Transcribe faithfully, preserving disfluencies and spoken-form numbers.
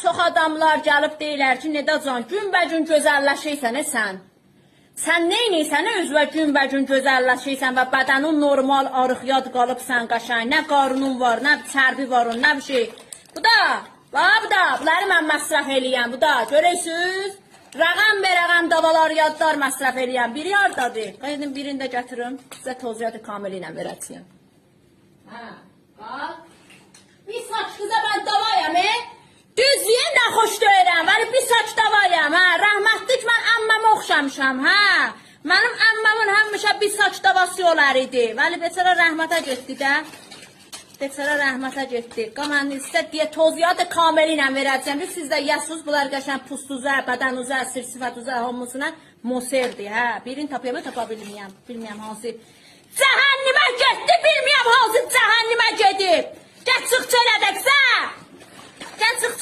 چوخ آداملار گلیب دئییرلر کی، ندا جان، گون‌به‌گون گؤزللشیرسن، ائ، سن. سن نئینیرسن، ائ، اؤزووه گون‌به‌گون گؤزللشیرسن و بدنین نورمال، آریق-یاد قالیبسان قشنگ. نه قارنین وار، نه چربی وار، نه بیر شئی. بو دا، باخ، بو دا، بونلاری من مصرف ائله‌یم، بو دا. گؤرورسوز؟ رقم به رقم داوالار، یاددار مصرف ائله‌یم. بیری هاردادیر؟ قوی بیرینی ده گتیریم، سیزه توضیحات کاملی ایله وئره‌جه‌یم. هه، باخ. بیر ساچ قیزا من داوایام، ائ؟ دوز دئییم، ناخوش دئییرم، ولی بیر ساچ داوایام، هه. رحمتلیک من عمه‌مه اوخشامیشام، هه. منیم عمه‌مین همیشه بیر ساچ داواسی اولار ایدی. ولی بیچاره رحمته گئتدی ده. بیچاره رحمته گئتدی. قا من سیزه دئیه توضیحات کاملی ایله وئره‌جه‌یم. سیز ده یئیه‌سیز، بونلار قشنگ پوستوزا، بدنوزا، سیر-صیفتوزا، هامیسینا مؤثردیر، هه. بیرینی تاپایام، تاپا بیلمیرم. بیلمیرم هانسی. جهنمه گئتدی، بیلمیرم هانسی جهنمه گئدیب. گل چیخ چؤله ده، قیزا. گل چیخ